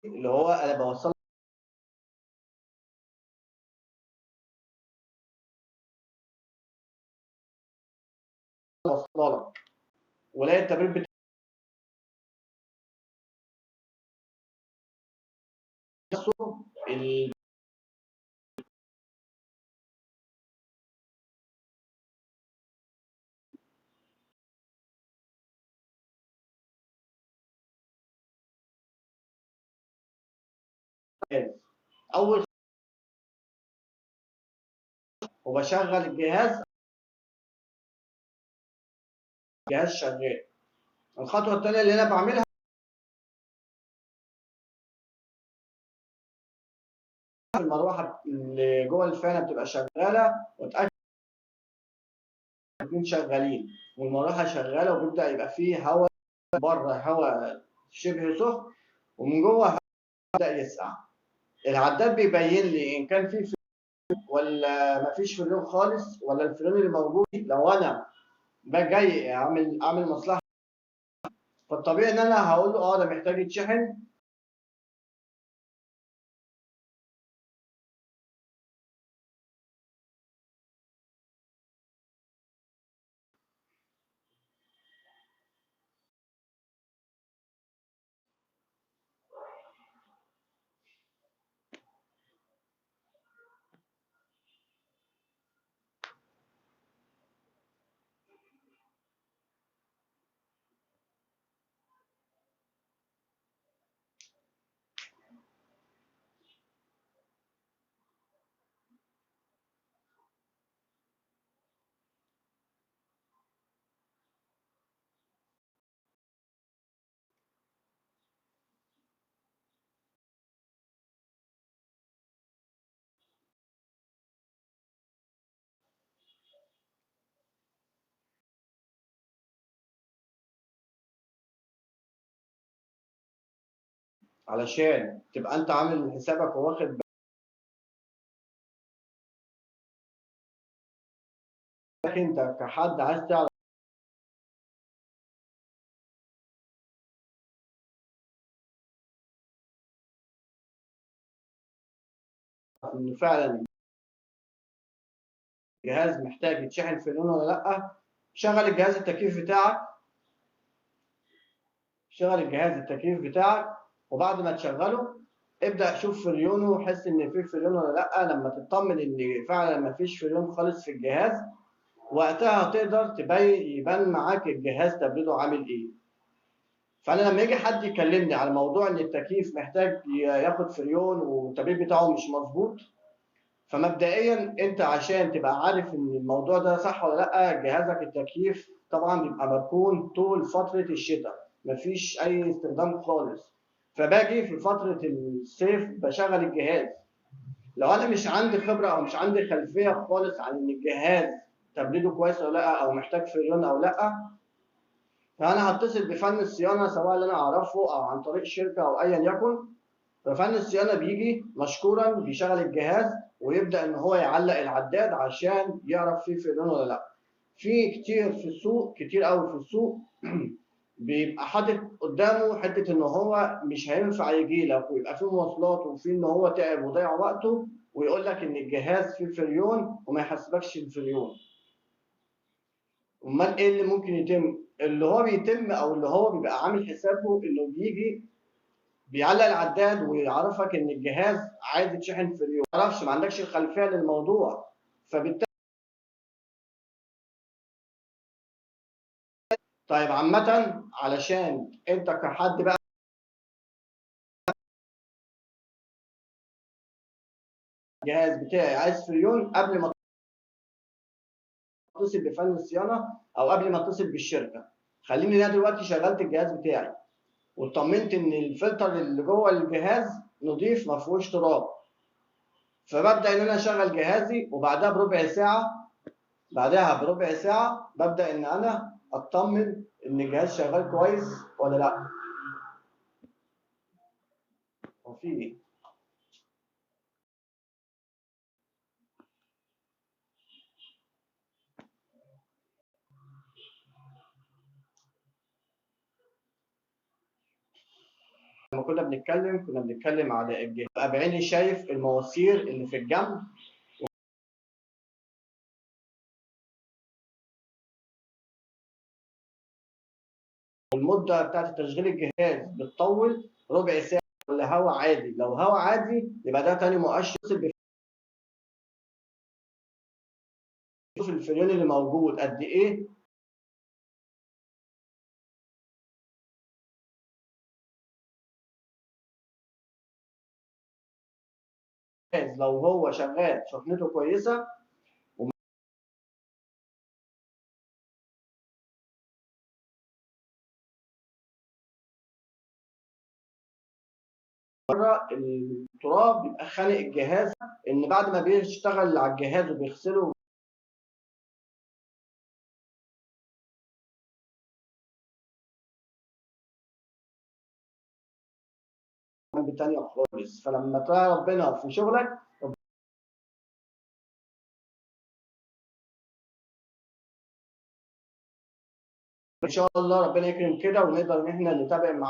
اللي هو انا بوصل واصله لك، ولاقي التبريد بتاعه اول وبشغل الجهاز، الجهاز شغال. الخطوة الثانية اللي انا بعملها المروحة اللي جوه الفانه بتبقى شغالة، واتاكد الاثنين شغالين والمروحه شغالة، وبيبدا يبقى فيه هواء بره، هواء شبه سخن، ومن جوه بدا يسقع. العداد بيبين لي ان كان في فريون ولا مفيش فريون خالص، ولا الفريون اللي موجود. لو انا جاي اعمل مصلحة، فالطبيعي ان انا هقول له ده محتاج يتشحن. علشان تبقى انت عامل حسابك وواخد بالك. انت كحد عايز تعرف ان فعلا الجهاز محتاج يتشحن في لونه ولا لا، شغل الجهاز التكييف بتاعك، شغل الجهاز التكييف بتاعك، وبعد ما تشغله ابدأ شوف فريونه وحس ان في فريون ولا لا. لما تطمن ان فعلا ما فيش فريون خالص في الجهاز، وقتها تقدر يبان معاك الجهاز تبريده عامل ايه. فانا لما يجي حد يكلمني على موضوع ان التكييف محتاج ياخد فريون والتبريد بتاعه مش مظبوط، فمبدئيا انت عشان تبقى عارف ان الموضوع ده صح ولا لا، جهازك التكييف طبعا بيبقى مركون طول فترة الشتاء، مفيش اي استخدام خالص. فباجي في فترة الصيف بشغل الجهاز. لو انا مش عندي خبرة او مش عندي خلفية خالص عن ان الجهاز تبريده كويس ولا لا، او محتاج فريون او لا، فانا هتصل بفن الصيانة سواء اللي انا اعرفه او عن طريق شركة او ايا يكن. ففن الصيانة بيجي مشكورا بيشغل الجهاز ويبدأ ان هو يعلق العداد عشان يعرف فيه فريون ولا لا. في كتير في السوق، كتير قوي في السوق بيبقى حاطط قدامه حتة ان هو مش هينفع يجي لك ويبقى فيه مواصلات وفي ان هو تعب وضيع وقته، ويقول لك ان الجهاز فيه فريون وما يحسبكش الفريون. امال ايه اللي ممكن يتم؟ اللي هو بيتم او اللي هو بيبقى عامل حسابه انه بيجي بيعلق العداد ويعرفك ان الجهاز عايز يتشحن فريون، ما تعرفش، ما عندكش الخلفية للموضوع، فبالتالي طيب عامة علشان انت كحد بقى الجهاز بتاعي عايز فريون، قبل ما تتصل بفن الصيانة او قبل ما تتصل بالشركة، خليني انا دلوقتي شغلت الجهاز بتاعي واطمنت ان الفلتر اللي جوه الجهاز نظيف ما فيهوش تراب، فببدا ان انا اشغل جهازي، وبعدها بربع ساعة، بعدها بربع ساعة ببدا ان انا اطمن ان الجهاز شغال كويس ولا لا. هو في ايه؟ لما كنا بنتكلم على الجهاز، ابقى بعيني شايف المواسير اللي في الجنب. المدة بتاعت تشغيل الجهاز بتطول ربع ساعة ولا هواء عادي؟ لو هواء عادي يبقى ده تاني مؤشر. شوف الفريون اللي موجود قد ايه. لو هو شغال شحنته كويسة بره التراب بيبقى خانق الجهاز، ان بعد ما بيشتغل على الجهاز وبيغسله تانية خالص. فلما ترى ربنا في شغلك ان شاء الله ربنا يكرم كده ونقدر ان احنا نتابع معاكم.